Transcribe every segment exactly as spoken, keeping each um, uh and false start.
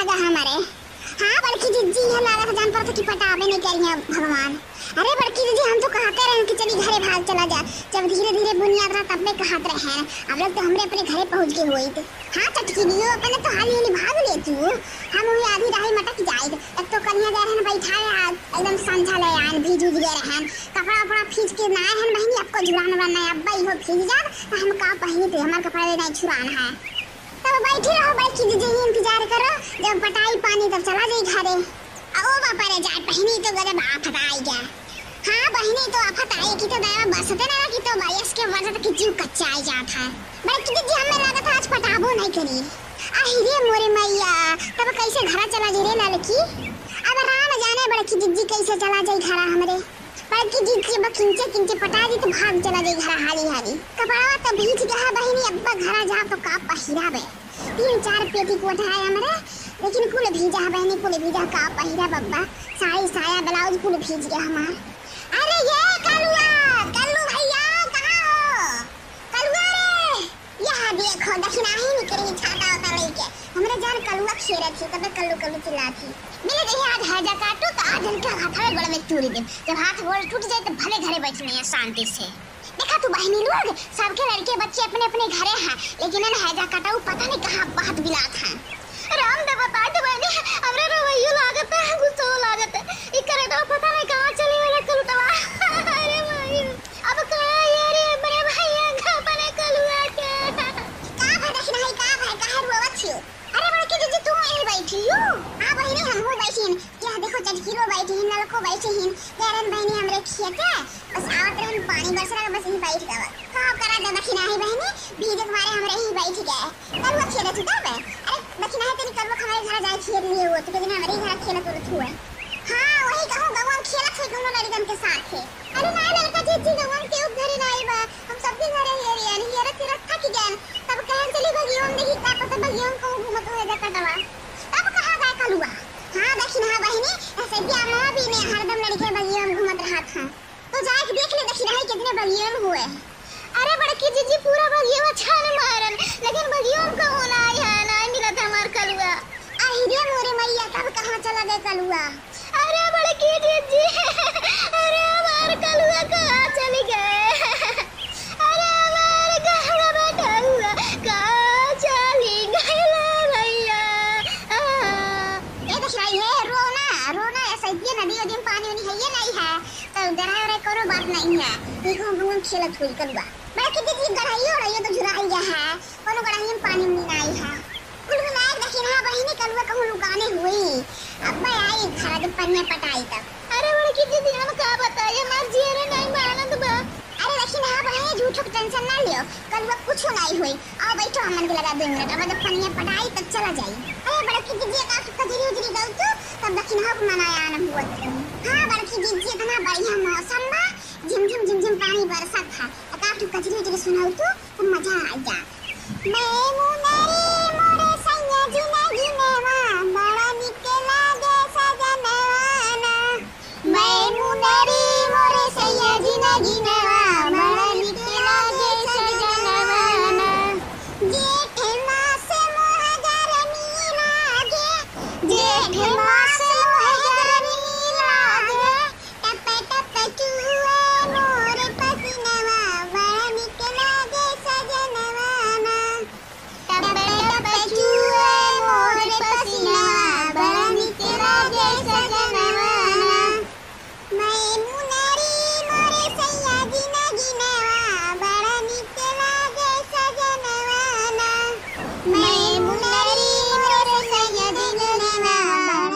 का हमारे? हाँ बड़की जिज्जी, ये लागत जान पड़त कि पटाबे नहीं करिया भगवान। अरे बड़की जिज्जी, हम तो कहते रहन कि चली घरे भाग चला जा, जब धीरे धीरे बुनियाद रहा तब में कहत रहन। अब लोग तो हमरे अपने घरे पहुँच गए होइत। हाँ चटकिनियो, अपने तो हाली हाली भाग ले तू, हम वही आधी राही मटक जाइत। एक तो कनिया जा रहन बैठा है, आज एकदम संझा ले आन, भीज उज गए रहन, कपड़ा उपड़ा भीज के ना रहन बहिनी, आपको जुड़ान वाला नहीं, अब इहो भीज जात तो हम का पहिरी थे, हमार कपड़ा नहीं छुड़ान है। तब बैठी रहो बड़की जिज्जी, इंतजार करो, जब पटाई पानी तब चला जाई घरे। आ ओ बापा रे, जाए बहिनी तो गजब आफत आई गया। हाँ बहिनी, तो आफत आई कि तो दावा बसते ना कि तो बारिश के वजह से कि जीव कच्चा आई जात है। बड़की जिज्जी, हमें लागत है आज पटाबो नहीं करी। आही रे मोरे मैया, तब कैसे घरा चला जाई रे ललकी? अब राम जाने बड़की जिज्जी कैसे चला जाई घरा हमरे। बड़की जिज्जी अब किंचे किंचे पटा दी तो भाग चला जाई घरा हाली हाली। कपड़वा तो भीज गया है बहिनी, अब घरा जा तो का पहिराबे। तीन चार पेटीकोट है हमरे, लेकिन कुल भीजा है बहिनी, कुल भीजा, का पहिराब अब्बा, साड़ी साया ब्लाउज कुल भीज गया हमार। अरे ये कलुआ, कल्लू भैया कहाँ हो? कलुआ रे, यहाँ देखो दखिनाही निकली छाता उता लेके। हमरे जान कलुआ खेलत थी, तबे कल्लू कल्लू चिल्लात थी। मिल गई आज हैजा काटू तो आज इनके हाथ में गोड़ में तूरी दे। जब हाथ गोड़ टूट जाए तो भले घरे बैठ नहीं है शांति से। देखा तू बहिनी लोग, सबके लड़के बच्चे अपने अपने घरे हैं, लेकिन इन हैजा कटाऊ पता नहीं कहाँ बहत बिलात हैं। राम दे बताए तो बहिनी, हमरे रवैयो लागत है, गुस्सो लागत है। ई करेटवा पता नहीं कहाँ चली गया कलुटवा। अरे माई, अब का ये रे बड़े भैया का अपने कलुआ के। का भा दखिनाही, का भा, काहे रोवत छियो? अरे बड़की जिज्जी, तू यहीं बैठी हो? हाँ बहिनी, हम हो बैठी हैं। यह देखो चटकीरो बैठी हैं, नलको बैठी हैं, गैरन बहिनी हमरे खिया के। बस आवत रहन, पानी बरस रहा, बस यहीं बैठ गवा। का करा दे दखिनाही बहिनी, भीजे के मारे हमरे ही बैठ गए। कलुआ खेले तू तब? अरे दखिनाही तेरी कलुआ हमारे घर जाए खेल लिए हो, तो कहते हमरे ही घर खेले तू हुए। हाँ वही कहूँ, गवा खेलत है कोनो लड़कन के साथ है। अरे ना लड़का जिज्जी, गवा के उधर ही नहीं बा, हम सबके घरे हेरियन, हेरत हेरत थक गएन। तब कहन चली बगियों में देखी का पता बगियों में कहूँ घूमत होए जा कटवा। तब कहाँ गए कलुआ? हाँ दखिनाही बहिनी, ऐसे भी अम्मा भी ने हरदम लड़के बगियों में घूमत रहत हैं। तो जाके देख ले दखिनाही कितने बगियों में हुए। अरे बड़की जिज्जी, पूरा बगियों में छान मारन, लेकिन बगियों में कहूँ ना आया, ना मिलत हमार कलुआ। आही रे मोरे मैया, तब कहाँ चला गए कलुआ? अरे बड़की जिज्जी, अरे हमार कलुआ कहाँ चली गए? अरे हमार गहरा बेटउआ कहाँ चली गए भैया? आ। ए दखिनाही है, रो ना, रो ना, ऐसा इतनी नदी वदी में पानी वानी है ये नहीं है, तो डराए वराए कोनो बात नहीं है। देखो हम खेलत हुई कलुआ। बड़की जिज्जी गढ़ाई हो रही है तो झुराई गया है। कोनो गड़हिया में पानी उनी ना आई है। कुल मिलाए के दखिनाही बहिनी कलुआ कहूँ लुकाने हुई। अब मैं आई घरा जब पनिया पटाई तब। अरे बड़की जिज्जी हम का बताई, हमार जियरे नहीं मानत बा। अरे दखिनाही बहिनी झूठो के tension ना लियो, कलुआ कुछ नहीं हुई। आओ बैठो हमन के लगा दो मिनट, अब जब पनिया पटाई तब चला जाई। अरे बड़की जिज्जी का कजरी उजरी गल तू, तब दखिनाही को मनाया न हुआ। हाँ बड़की जिज्जी इतना बढ़िया मौसम बा, झिमझिम झिमझिम पानी बरसत है, एकाध ठो कजरी उजरी सुनाऊ तू। मजा आ जा। मैं मुनरी मोरे सैया जिनगी नवा, बड़ा निक लागे सजनवा ना। मैं मुनरी मोरे सैया जिनगी नवा, बड़ा निक लागे सजनवा ना। जेठ मास मोह गरमी लागे, जेठ मास मोह गरमी लागे, टप टप चुए मोर पसीनवा, बड़ा निक लागे सजनवा ना। टप टप चुए मोर पसीनवा, बड़ा निक लागे सजनवा ना। मैं मुनरी मोर सैया जिनगी नवा, बड़ा निक लागे सजनवा ना। मैं मुनरी मोर सैया जिनगी नवा,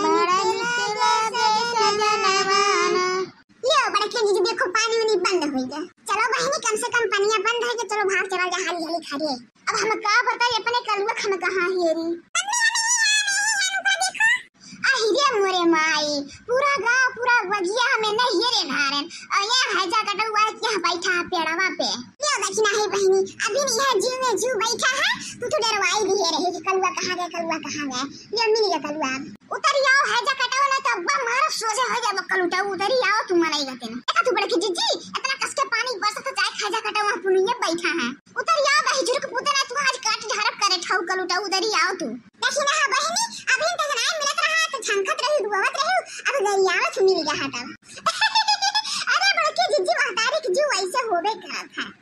बड़ा निक लागे सजनवा ना। लियो बड़की जिज्जी, देखो पानी उनी बंद हो गया। चलो बहिनी, कम से कम पनिया बंद है कि चलो भाग चला जा हाली हाली घरे। अब हम का बताई अपने कलुआ हम कहाँ हेरी। अहिरे मोरे माई, पूरा गाँव पूरा बगिया में नहीं हेरे नारन, और यहाँ हैजा कटउआ यहाँ बैठा है पेड़वा पे। लियो दखिनाही बहिनी, अभी नहीं है जीव में जीव बैठा है, तू तो डरवाई दिए रहे कि कलुआ कहाँ गए, कलुआ कहाँ गए। लियो मिल गया कलुआ। उतरी आओ, हैजा कटाओ, नहीं तो अब्बा मारो सोझे हो जाबो कलुटा। उतरी आओ, तुम मनाई गते ना। एका तू बड़की जिज्जी, इतना कस के पानी बरसत है, चाहे हैजा कटाओ, वहाँ पुनिया बैठा है। उतरी आओ, बही जुर्क पूते ना, तू आज काट झारब करे ठाऊ कलुटा। तो उधर ही आओ तू। देखी ना बहिनी, अभी तो नाहीं मिलत रहा तो झंखत रही, दुआवत रही, अब गरियावत मिल गया तब। अरे बड़की जिज्जी महतारी के जीव ऐसे होबे करत है।